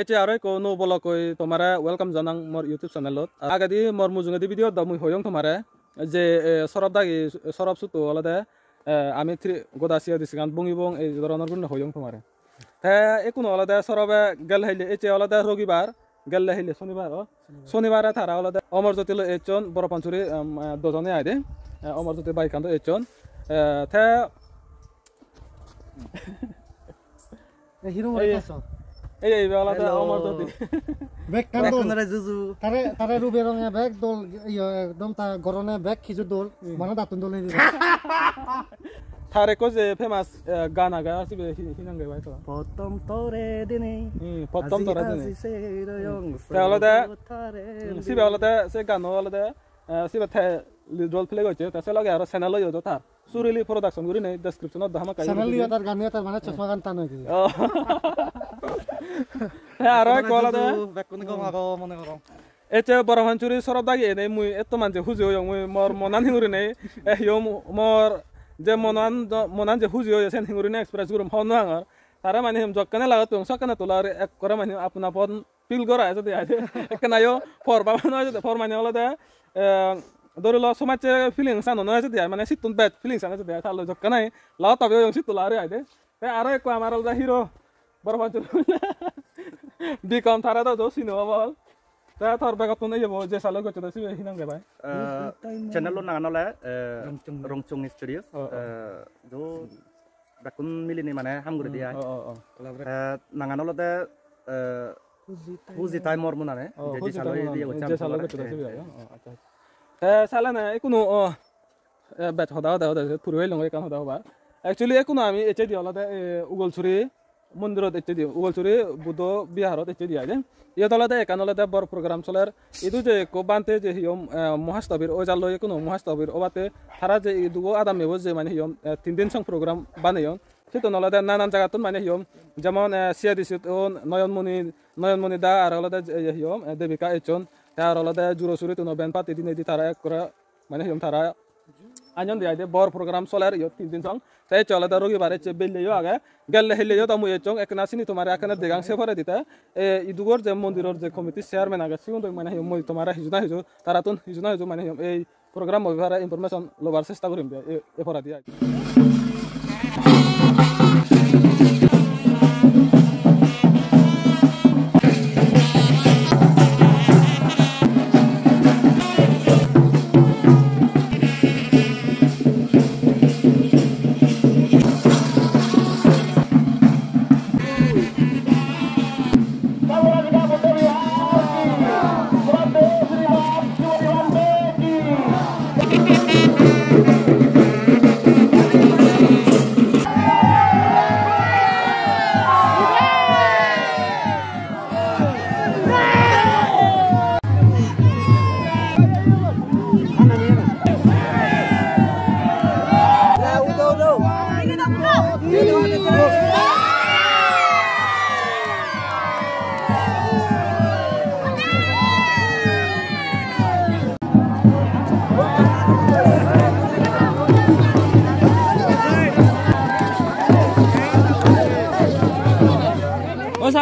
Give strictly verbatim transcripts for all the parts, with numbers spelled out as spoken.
Ecche aro ekko nuo vlog-oi tomare welcome janang mor YouTube channel-ot. Agedi mor mujungedi video-t do mui hoyong tomare je, eh, sorop dagi, sorop sutto olode, eh, ami tri-, goda siya disigan bungibong ei dhoronor gurinei hoyong tomare. Te ekkuno olode sorobe gelle hille, ecche olode rogibar, gelle hille sonibar, o. Sonibare tara olode Omor Jyoti loi ecchon, Boro Panchuri, em, eh, dojone aide, eh, Omor Jyoti bike-an do ecchon. Eh, te Ei, hero mone ei, kaso? Ei, ei, ibe olode Hello. Omor Jyoti. Bek kan dol. Bekkunore juju. Tare, tare rube ronge bek dol, iyo, ekdom ta gorone bek hiju dol. Hmm. Mane dattun dol hiju. Tar ekko je famous, eh, gan age, sibe hi, hi nang oi bai to? Pottom tore dine. Hmm, pottom tore dine. Aji aji se royong. Hmm. Te olode, tare hmm, sibe olode, se gano olode, eh, sibe te li-, role play gocche, te se loge aro channel-o yo do tar. Surili Production gurinei description-ot do hamakkai channel guri yo dibe. Tar gan yo tar mane chosma gan tan hoye. Oh. Te aro ekko olode bekkune gom ago mone gorong. Ecche Boro Panchuri sorop dagi enei mui etto manje huji oyong, mui mor monan hingurinei, eh, yo mo-, mor je monan, monan je huji oye sen hingurinei express gurum hobor no pangor. Tare mane him jokkene lagot tong sokkene tola ekkore mane apun apun feel gora ejede aide. Ekkena yo por baba no ejede, por mane olode, eh, dhori lo somajje feelings ano no ejede ai, mane sittun bad feelings ano ejede ai, talo jokkena lagot tabi oyong sitto lari aide. Te aro ekko amar olode hero, Boro Panchuri. Bikom tare do jo sino obol. Te tor begottun eyebo je salo gocchede sibe hi nang de bai? Eh, channel-o nangan ole, eh, Rongchung. Rongchung Studios. Oh, oh. Eh, jo bekkun milinei mane ham guri di ai. Oh, oh, oh. Eh, nangan olode, eh, Huji Tai Mor Mon ane, oh, je, je Huji salo Tai Mor Mon, je salo gocche de sibe ai, oh, accha, accha. Te salane ekkuno, oh, eh, bej hoda hoda hoda puri hoilong ekkan hoda hobar. Actually ekkuno ami ecche di olode, eh, Ugolsuri mondirot ecche di, Ugolsuri Buddho Biharot ecche di ai de. Iyot olode ekkan olode bor program soler. Idu je ekko bhante je hi hom, eh, mohasthobir oi jalloi ekkuno mohasthobir obatte tara je idugo adammebo je mane hi hom, eh, tin din song program baneyon. Sittun olode nanan jagattun mane hi hom, jemon, eh, C I D C-tun Noyon Moni, Noyon Moni da, aro olode je, hi hom, eh, Devika ecchon, te aro olode Juro Suri-tun o band party dinei di tara ekkore mane hi hom tara anyon de ai de bor program soler iyot tin din song. Te ecche olode rogibar ecche belleyo age, gelle helleyo do mui ecchong, ekkena sini tomare ekkena degang se poredi te, eh, idugor je mondiror je committee chairman age, sigun do mane hi hom mui tomare hiju na hiju, taratun hiju na hiju mane hi hom ei program-o bepare information lobar chesta gorim de, e, e poredi ai. O sir.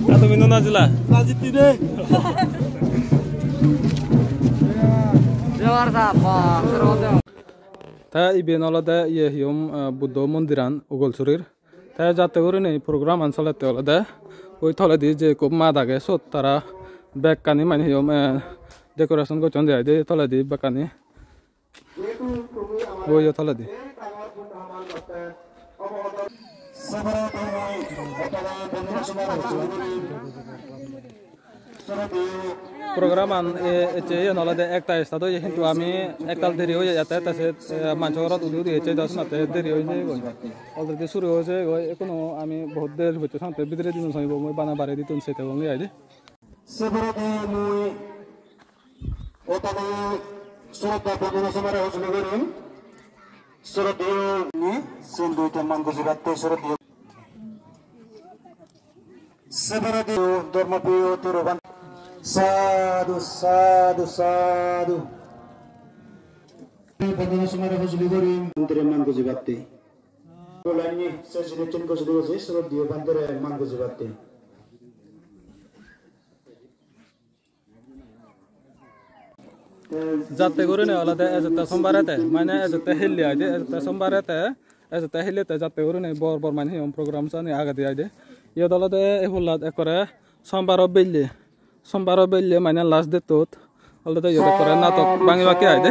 Ah, tumi no najila? Najitti de. Jawar sa, ba, sero de. Te iben olode iye hi hom, eh, Buddho mondiran Ugolsurir. Te jatte gurinei program an solette olode oi toledi je ekko mat age, sot tara bekkani mane hi hom, eh, decoration gocchon de ai de toledi bekkani. Oi, oi, toledi. Program an, e, ecche iyen olode ekta start oye, hintu ami ektal deri oye jatte, te se, e, manjo gorot udi udi ecche, jatte deri oye jeyegoi. Already suru oye jeyegoi, ekkuno ami bohut der hoitte sante bidiredi no somibo, mui bana baredi tun sei tebong ai de. Se poredi mui otani sroddha bondona somare hojoli gorim. Sroddheyo ni sindhu te man gojibatte sroddheyo. Sebaradi dhormo priyo tero ban. Sadhu, sadhu, sadhu. Bondona somare hojoli gori bhantere man gojibatte. Bolani se jinisun hojoli goji sroddheyo bhantere man gojibatte. Jatte gurinei olode ejette sombarete, mane ejette hille aide, ejette sombarete, ejette hillete jatte gurinei bor bor mane he hon program sani agede aide. Iyot olode ei hullat ekkore sombaro belle, sombaro belle mane last date-tot olode iyot ekkore natok bangi bakke aide.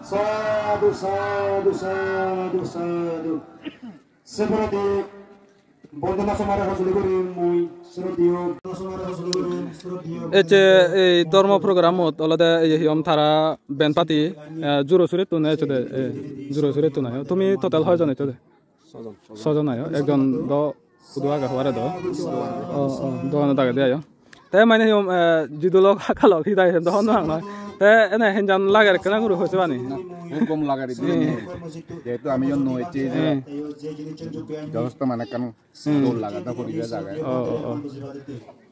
Sadhu, sadhu, sadhu, sadhu. Se poredi bondona somare hojoli guri mui sroddheyo, bondona somare hojoli guri sroddheyo. Ecche ei dhormo programot olode ei he hon tara band party, eh, Juro Surettun ecchode, eh, Juro Surettun ayo. Tumi total hoijon ecchode? Sojon. Sojon ayo, ekjon do hudu age hobare do. O, o, doganot agede ayo. Te mane he hon, eh, jidulok hakalok hi dai do hobor nw pang noi. Te ene henjan lager ekkena guri hoise bani. Hub gom lager idi. Hmm. Jehetu ami jon noi ecche je. Hmm. Jotosto mane ekkan Hmm. dol lager do poribesh age. O, o, o.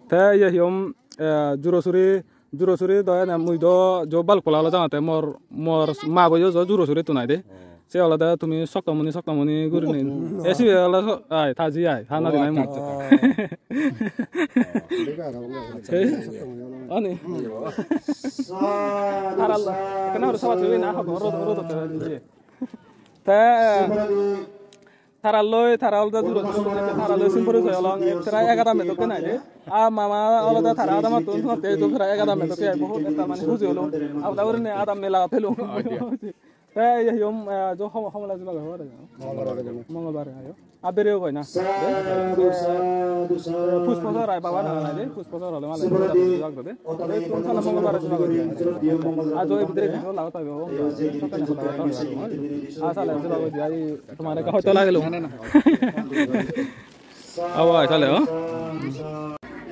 Te ye he hon, eh, Juro Suri Juro Suri do ene mui do jo baluk pola olo jangate mor, mor ma boyo jo Juro Surittun aide. Oh. Se olode tumi Soktomoni, Soktomoni gurinei. Oh, oh. E sibe ole so-, ai, ta ji ai, ta nadi nai mui. Oh, acha, acha. Ei, ani? Tara lo, ekkena guri sabat sibe na, hodo, rodo, rodo, te, je. Te, Taralloi, tara olode Juro Suri, taralloi sin porichoi olong, prai egadam dokken aide. Ar mama olode tara adamottun, te idu prai egadam dokke ai, bohut ekkan mane huji olong. Abada gurinei adam mela pelong. Te ye he hon, eh, jo hom-, homla jiba goi hobare. Mongolbar ayo. A bere goi na. Sadhu, sadhu, sadhu. Puspo sor ai baba na aide, puspo sor ole male. Ei tun sala Mongolbar jiba goi. Ajo ei bidire kichu lagot paibo. Sokkene hoda hoda hoda. A sale jiba goi, ai tomare ekka hoito lagelo. Awa, sale, o?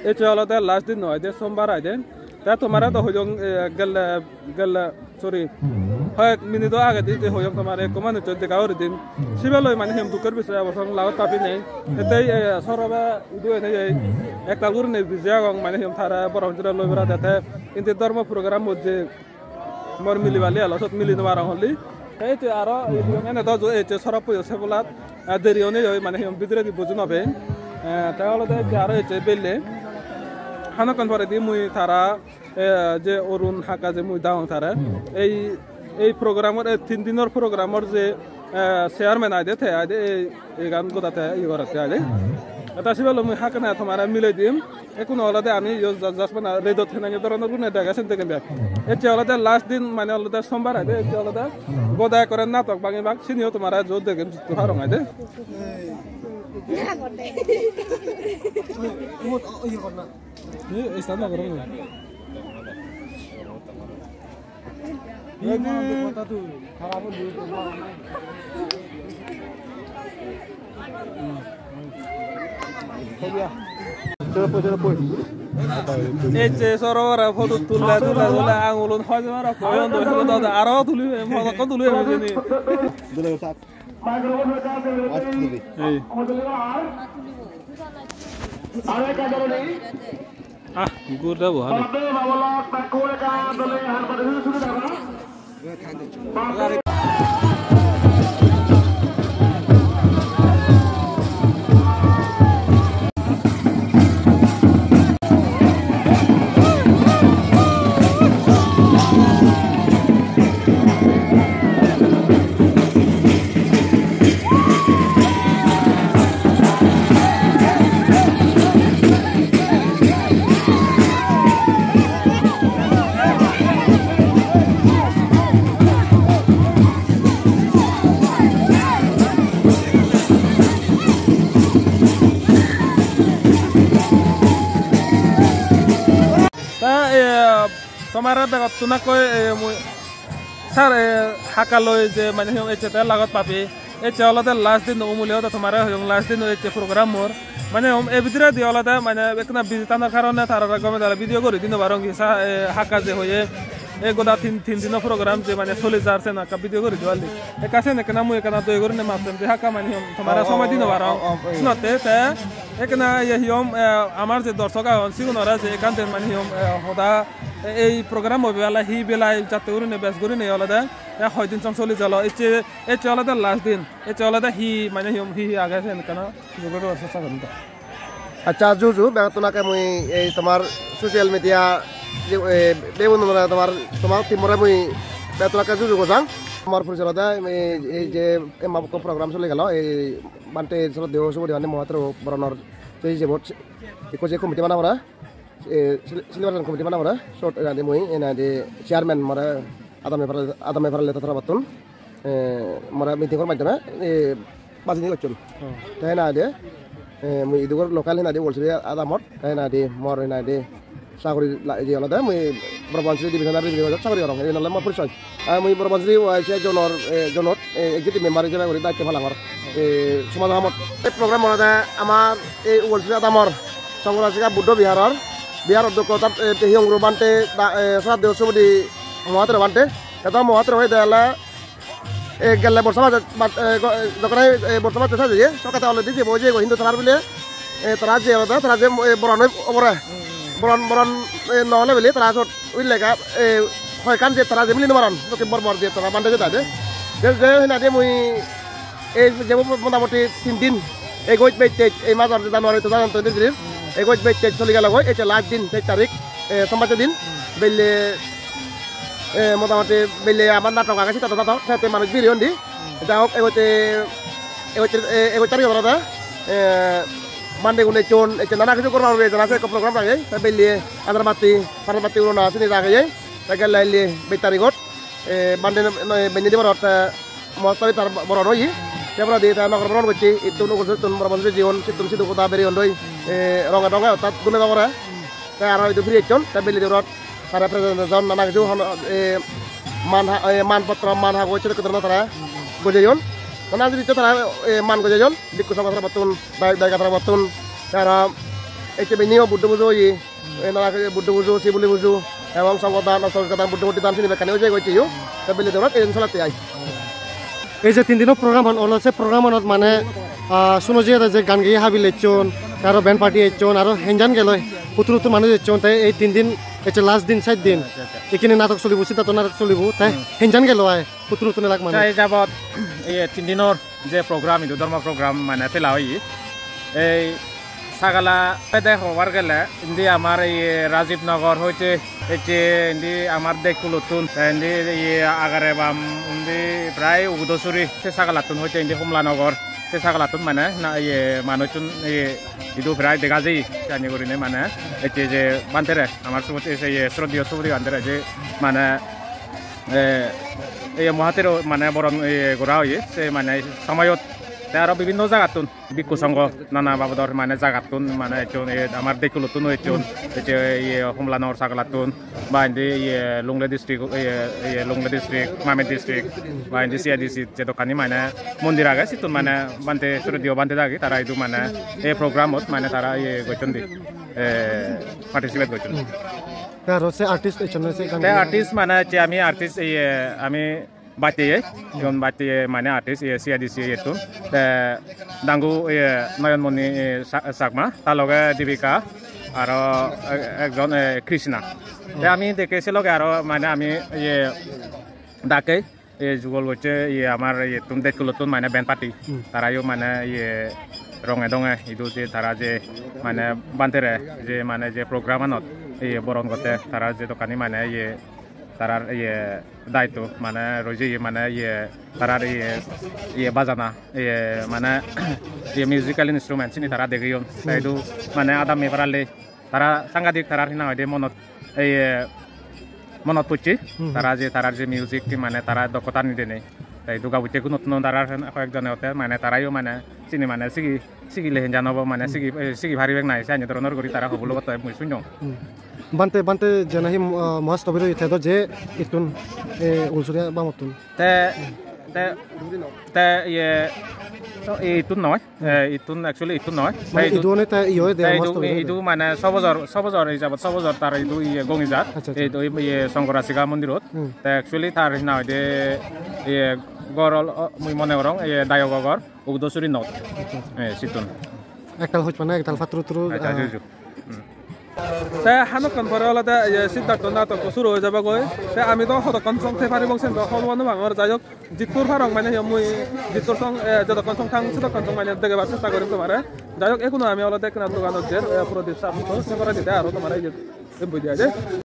Ecche olode last din noi de, sombar aide. Te tomare do hoyong, eh, gelle, gelle, sorry. Hoyek minute o agedi je hoyong tomare ekko manuccho dega guri dim. Sibe loi mane he hon dukker bisoy ebo song lagot pabi nei. Ete, eh, sorobe idu ene ei ektal gurinei biji agong, mane he hon tara borom jora loi berade te indi dhormo program ot je mor mili bali elo, sot mili no parong holli. Te ecche aro ene do jo ecche sorop pujo sebolat, eh, deri onei oi mane he hon bidiredi buji no pei. Eh, te olode ecche aro ecche belle. Hanakkon poredi mui tara, eh, je Arun Hakka je mui dagong tare. Ei, ei programor, ei tin dinor programor je, eh, chairman aide, te aide ei, ei gan goda te iye gorette aide. Eta sibe loi mui hakkene tomare milei dim. Ekkunu olode ami yo just, just bana redot henange doronor gune dege sen degen bek. Ecche olode last din mane olode sombar aide, ecche olode goda ekkore natok bangi bak siniyo tomare jo degen jitto parong aide. Ni start na gorong. Ecche sorobore photo tulle, tulle, tulle, angulun hoi jemar rokko oyon, dole, dole, aro tulibe, modokkon tulibe hijeni. Ei. Ah, gur debo, hale. Ta, eh, tomare begottun ekkoi, eh, mui, sir, eh, Hakka loi je mane hiyong ecche te lagot pabi. Ecche olode last din, umuli ode tomare hoyong last din ecche program mor. Mane hom e bidiredi olode mane ekkena busy thanor karone tarare gome dale video guri di no parong, ki sa, e, hakka je hoye, e, goda tin, tin dino program je mane soli jar, sen ekka video guri di parli. Ekka sen ekkena mui ekkena doi gurine mapsem je hakka mane hom tomare somoi di no parong. Oh, oh, oh, oh, oh. Sinotte te ekkena ye hi hom, e, amar je dorsok agon sigunore je ekkan den mane hi hom, e, hoda, e, ei program obe bele hi belai jatte gurine bej gurine olode, e, hoi din song soli jalo. Ecche, ecche olode last din. Ecche olode hi mane hi hom, hi hi age sen ekkena. Jogor sesta goron ta. Accha, juju, begottun age mui ei tomar social media, e, bebunore tomar, tomar team-ore mui begottun age juju gojang. Tomar porichoi olode, ei, ei je emma bukko program soli gelo, ei bhante sroddheyo subodi mane mohatero boronor je ijebot ikko je committee bana pore, e, cele-, celebration committee bana pore, sot enadi mui, enadi chairman more Adame Paral-, Adame Paralleto tarabottun. Eh, more meeting-or maddhome, eh, bajini gocchon. Hmm. Te hinang hoide, eh, mui idugor local hinang hoide Wolsuri adamot, te hinang hoide mor hinang hoide sagori la-, je olode mui Borapansury divisional revenue board-ot sagori gorong, iyen olode mor porichoi. Ar mui Borapansury Y C A zone-or, eh, zone-ot, eh, executive member ijebe guri daitto palangor, eh, somajo hamot. Ei program olode amar ei Wolsuri adamor Songkorasika Buddho Biharor, Bihar Odhokko tat, eh, Tehiyong Guru Bhante da, eh, Sraddheyo Subodhi Mohatero Bhante. Eto Mohatero hoide ole, e, gelle borsa maje, bat, e, go-, e, dokore, e, borsa maje sajeye, sokkete already jebo jeyegoi hintu tarar bile, e, tara je olode, tara je, e, boron oi-, obore. Hmm. Boron, boron, e, no ole bile tara sot ui lega, e, hoyekkan je tara je mili no paron, dokke bor bor je tara bhante je tade. Je, je hinade mui ei jebo motamoti tin din, egoj bej tej, ei major January two thousand twenty-three, hmm, egoj bej tej soli gelogoi, ecche last din, tej tarik, e, sombacche din, hmm, belle, eh, motamoti belle amar natok age, siyot natok, siyot manuj biri ondi. Hmm. Jai hok, egotte, egotte, eh, egotte tarik olode, eh, bhante gun ecchon, ecche nana hissu gorbar guri ejana se ekko program rageye, te belle adar batti, phanar batti urona sini rageye, te gelle elle bej tarigot, eh, bhante no, no, benne diborot, eh, mohotsab tar boron oye, te poredi te nogor boron gocche, ittun ugurjottun boro boro jeyon, sittun sidu goda bereyon doi, eh, ronge donge ottat dole dogore. Te aro idu firi ecchon, te belle diborot tara presentation nana hissu hon, eh, man ha-, eh, man potro, man hagoj sedokke dhoronor tara gojeyon. Nana jinis tara, eh, man gojeyon, bhikkhu songho tarabottun, dayok dayika tarabottun. Te aro ecche biniyo Buddho pujo oye, eh, nana Buddho pujo, Sibuli pujo, ebong songho dan, Osto Songho dan, Buddho murti dan sini bekkani oye gojeyo. Te belle diborot ejen solatte ai. Ei je tin dino program hon olo, se program honot mane, ah, suno jiyede je gan geye habil ecchon, te aro band party ecchon, aro henjan geloi, huttun huttun manuj ecchon, te ei tin din ecche last din, sat din. Acha, acha. Ikkine natok solibo, Siddhartho natok solibo, te, hmm, henjan gelo ai, huttun huttun elak manuj. Acha, ei jabot, ei tin dinor je program, Hindu dhormo program mane tela oye. Ei Sagala pede hobar gele, indi amar iye Rajiv Nagar hoite ecche indi amar Dekulottun, te indi iye Agare Bam, undi prai Ugudosuri, se sagalattun hoite indi Homola Nagar, se sagalattun mane na iye manuchun iye idu prai dega jai, siyani gurinei mane ecche je bhantere, amar Subodhi, ecche iye Sroddheyo Subodhi bhantere je mane, eh, iye Mohatero mane boron iye gora oye, se mane somoyot te aro bibhinno jagattun. Bhikkhu songho nana babodor mane jagattun mane ecchon, iye amar Dekulottun ecchon, ecche iye Homola Nagar sagalattun, ba indi iye Lunglei district, iye, iye Lunglei district, Mamit district, ba indi C I D C je dokkani mane mondir age, sittun mane bhante, sroddheyo bhante dagi tara idu mane ei programot mane tara iye gocchon di, eh, participate gocchon. Te aro se artist ecchonde se gan. Te artist mane ecche ami artist iye ami batteye, igun batteye mane artist, iye, C I D C iyettun. Te dangu, iye, Noyon Moni, iye, Sa-, Chakma, ta loge Dipika, aro e-, ekjon, e, Krishna. Te ami dekke se loge aro mane ami, iye, dakke, iye, jugol gocche, iye, amar iyettun, Dekulottun mane band party. Hmm. Tarayo mane, iye, ronge donge, idu je tara je mane bhantere je mane je program anot, iye, boron gotte, tara je dokkani mane, iye, tarar, iye, daitto mane roi jeye mane iye tarar iye, iye bajana iye mane iye musical instrument sini tara degeyon. Te idu mane adam me parale tara sangadik tarar hina hoide monot iye monot pocche. Hmm. Tara je tarar je music mane tara dokkota ni denei. Te idu gabutte gunottun tarar hoyek jone otte mane tarayo mane sini mane sigi Sigile henjan obo mane. Hmm. Sigi, eh, sigi paribak nai, se anya doronor guri tara hobolo gotto mui sunyong. Hmm. Bhante, Bhante je nahi, ah, mohastobir oye te do je ittun, eh, Ulsuriya bamottun. Te Te, te iye, so, ittun noi. Eh, ittun, actually ittun noi. Mane te idu, idu one te iye hoide te idu, mast hoide. Idu mane so bojor, so bojor ijabot, so bojor tar idu iye gongi jar. Accha, accha. Idu iye Songkora Siga mondirot. Hmm. Te actually tar hi nang hoide iye gor ol-, o, mui mone gorong iye Dayogo gor, Ugdosuri not. Accha, accha. Eh, sittun. Ektal hojpana, ektal patturu turu, accha, ah, ju, ju. Hmm. Te hanukkon pore olode iye Siddhartho natokko suru oi jabogoi. Te ami do hodokkon song thei paribong sen do hobor no pangor. Jai hok, jittur parong mane hi mui jittur song, eh, jodokkon song thang, sedokkon song mane degebar chesta gorim tomare. Jai hok, ekhuno ami olode ekkena doganot jer, eh, Prodip sir to se poredi te aro tomare iye, eh, boi diya je.